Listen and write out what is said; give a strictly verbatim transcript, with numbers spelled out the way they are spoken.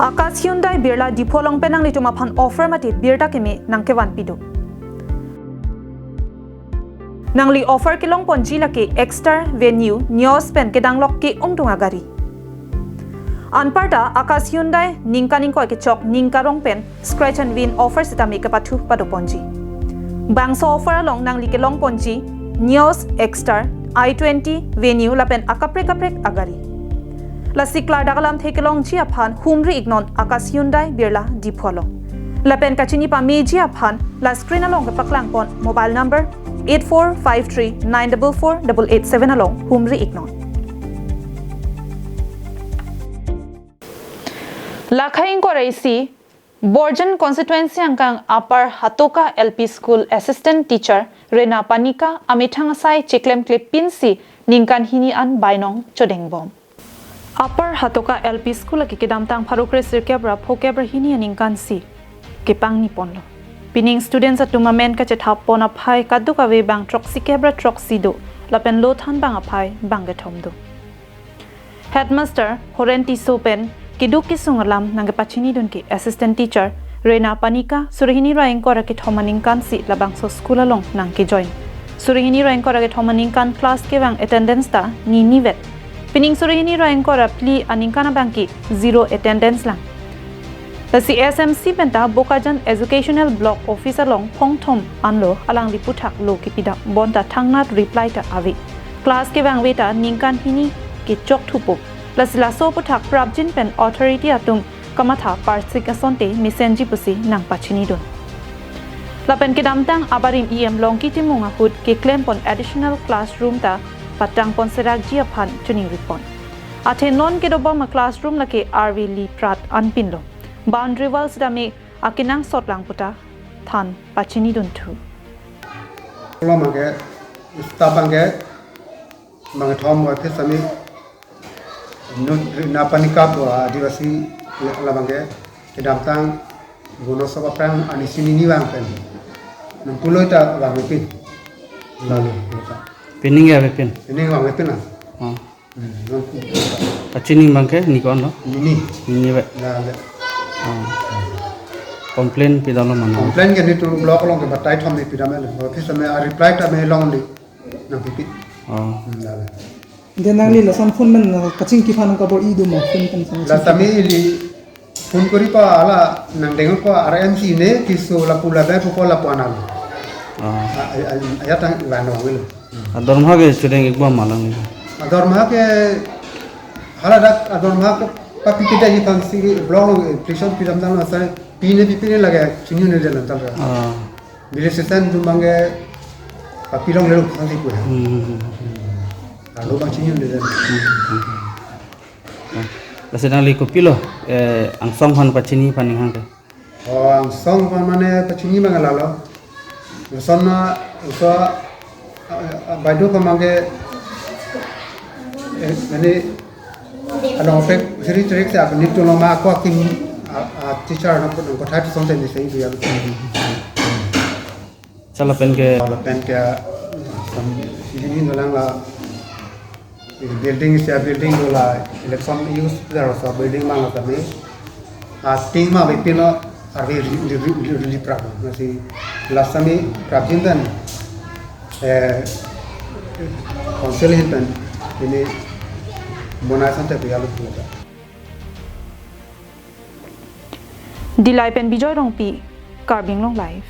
Akash Hyundai Birla Diphu along pen nanglitum aphan offer mate birta keme nangkevanpi do. Nangli offer kelongponji lake Exter, Venue, Nios pen kedanglok ke-ongdung agari. Anparta Akash Hyundai ningkan ingkoi kechok ning karong pen scratch and win offer sitame kepathu padoponji. Bangso offer along nangli kelongponji Nios, Exter, i twenty, Venue lapen akaprek kaprek agari. Lasi klardak alamthe kelongji aphan humri iknon Akash Hyundai Birla Diphu along. Lapen kachini pameji aphan la screen along kepaklangpon mobile number eight four five three nine double four double eight seven along humri iknon. Lakhai ingkoi ra isi, Borjan constituency angkang Upper Hatoka L P School Assistant Teacher Rena Panika amethang asai chiklemkle pinsi ningkan hini an bainong chodengbom. Upper Hatoka L P School lake kedamtang pharo kre sirkep ra phokep ra hini aningkan si kepangni ponlo. Pining students atum amen kachethap pon aphai kadokave bang throksi kep ra throksi do, lapen lo than bang aphai bang kethom do. Headmaster Horen Tisso pen keduk kesung alam nangkepachinidun ke Assistant Teacher Rena Panika suri hini ra ingkoi ra kethom aningkan si labangso school along nangkejoin. Suri hini ra ingkoi ra kethom aningkan class kevang attendance ta ninivet. Pining suri hini ra ingkoi ra phli aningkan abang ke zero attendance lang. Lasi S M C penta Bokajan Educational Block Office along phongthom anlo alangli aputhak lo kepidam bonta thangnat reply ta ave. Class kevangve ta ningkan hini kechok thupo. Lasi laso aputhak prapjin pen authority atum kamatha parsik asonte mesenji pusi nangpachinidun. Lapen kedamtang abarim E M Longki Timung ahut keklempon additional classroom ta patangpon serakji aphan chiningripon. Athe non kedobom a-classroom lake arve li prat anpinlo. Boundary wall sitame akenangsot lang puta than pachinidun thu. Lo mangke, staff bangke, bangke thom wa phir sami, nun Rena Panika pu Adivasi la bangke, kedamtang Gonosok aphrang anisi nini vang pen. Nang puloi ta vangpin. Lalu, ya ta. Pining ya pin. Pining vangpin na. Oh. Hmm, nang puloi ta. Pachini bangke ni ko-an lo? Nini. Nini ve. Ya, ya. Oh. Complain pidamlo mane? Complain ke netum block along ke batai thom ni pidamlo. Office me a-reply ta me longle. Nangpipi. Oh. Hmm, ya, ya. Dia nangli lason phone men, uh, kachingki aphan kabor-i do ma phone pen sang. La tame ili phone kori pa hala nangdeng pa R M C ne kiso lapu labe pu ko lapu anal. Ah. A, a, a, ayat ang lano wilo. Adorma ke chudeng ikbom ma lang ni. Adorma ke hala dak adorma ke papi kita di pangsi block lo, eh, prison pidam dam lo sai pine pipine lage chinine de lantal. Ah. Village assistant atum bangke papi longlelo pangsi pu. Hmm, hmm, hmm. Hmm. Alo bang chinine de. Hmm, hmm, hmm. Nah, lasi nangli kopilo, eh, angsong aphan pachini aphan ning hang ke? Oh, angsong aphan mane pachini bang lalo. Lason na, so, ah, ah, baideo aphan bangke, eh, mane, along pek siri trik sa, netum lo ma ko akim, ah, ah, teacher na ko, ko thai asonte ni sei dia. Chala pen ke. Chala pen ke, sam, sini ni dolang la, building sia building dola, election use daro sa building mang la tame. A ting ma be pino, arve li, li, li, li, li pra. Lasi last time prapjin dan, eh, council hin pen, ini bonai sante pe alu puta. Dillai pen Bijoy Rongpi, Karbi Anglong Live.